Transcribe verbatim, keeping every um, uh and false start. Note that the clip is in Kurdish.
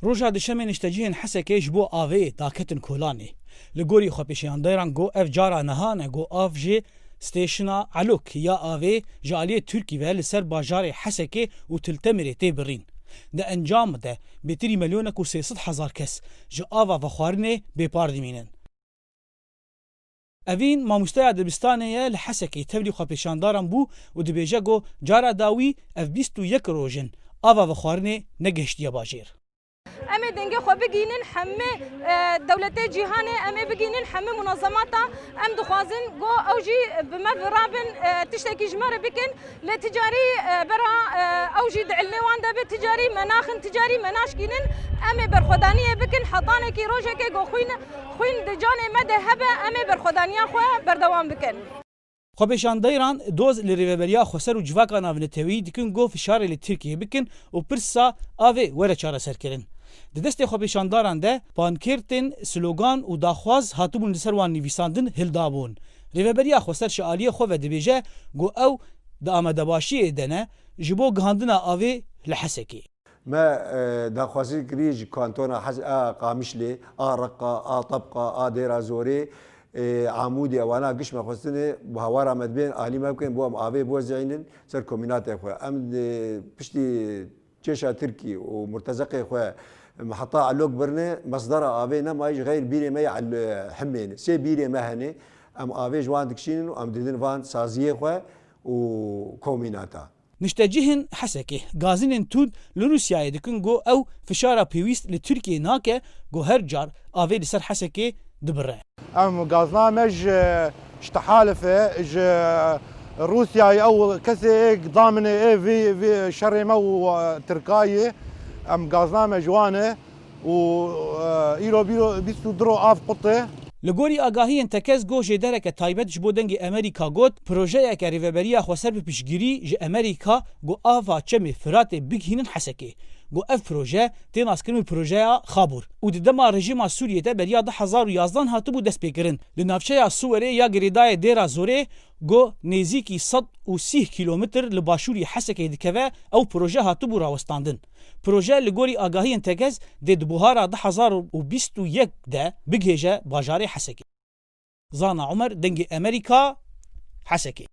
Roja Duşemê niştecihên Hesekê ji bo avê daketin kolanê. Li gorî xwepêşandeyran got ev cara niha ne ku av ji stêşina Elok ya avê ji aliyê Tirkî ve li ser bajarê Hesekê û Til Temirê tê birîn. Di encam de bêtirî milyonek û sê sed hezar kes ji ava vexwarinê bêpar dimînin. Evîn mamosteya dibistanê ye li Hesekê tevlî xwepêşandaran bû û dibêje ku cara dawî ev bîst û yek roj in ava vexwarinê negehiştiye bajêr. Em ê dengê xwe bigihînin hemî, e, dewletê cîhanê, em ê bigihînin hemî munezemata. Em dixwazin ku ew jî bi me ve rabin, e, tiştekî ji me re bikin. Lê ticarî, e, bera, e, ew jî di ilmê wan de be, ticarî me naxin, ticarî me naşkînin. Em ê berxwedaniyê bikin, hetanekî rojekê ku xwîn, xwîn di canê me de hebe, em ê berxwedaniya xwe berdewam bikin. Xwepêşandeyran doz li Rêveberiya Xweser û civaka navneteweyî dikin ku fişarê li Tirkiyê bikin û pirsa avê were çareserkirin. Di destê xwepêşandaran de pankertên, slogan û daxwaz hatibûn li ser wan nivîsandin hildabûn. Rêveberiya Xweser ji aliyê xwe ve dibêje ku ew di amadebaşiyê de ne ji bo gihandina avê li Hesekê. Me, e, daxwazî kirî ji kantona Hez-, a Qamişlê, a Reqa, a Tebqa, a Dêra Zorê, e, Amûdê, wana giş me xwestine, bi hawara me dibên alî me bikin, bo em avê bozînin ser komînatê xwe. Em, e, piştî Çêşa Tirkî û murtezeqê xwe heta Elok birine, mesdera avê nema ji xeyr bîrê me yê El-, Himê ne. Sê bîrê me hene, em avê ji wan dikişînin û em didin van saziyê xwe û komînata. Niştecihên Hesekê gazinên tund li Rûsyayê dikin ku ew fişara pêwîst li Tirkiyê nake ku her car avê li ser Hesekê dibire. Em gazname ji, ji Tehalifê, ji Rûsyayê, ew kesê ê daminê ê vî, vî şerê me û, e, Tirkayê, em gazname ji wan e û, e, îro bîro bîst û du ro av qute. Li gorî agahiyên tekez, go jêdereke taybet ji bo Dengê Emerîka got, projeyeke Rêveberiya Xweser bi piştgirî ji Emerîka go ava Çemê Firatê bigihînin Hesekê. Go ev proje tê naskirin bi projeya Xabûr û di dema rejîma Sûriyê de beriya du hezar û yazdan hatibû destpêkirin. Li navçeya Siwerê ya girêdayê Dêra Zorê, go nêzîkî sed û sî kîlometr li başûrî Hesekê dikeve, ew proje hatibû rawestandin. Proje li gorî agahiyên tekez dê di buhara du hezar û bîst û yek de bigihêje bajarê Hesekê. Zana Umer, Dengê Emerîka, Hesekê.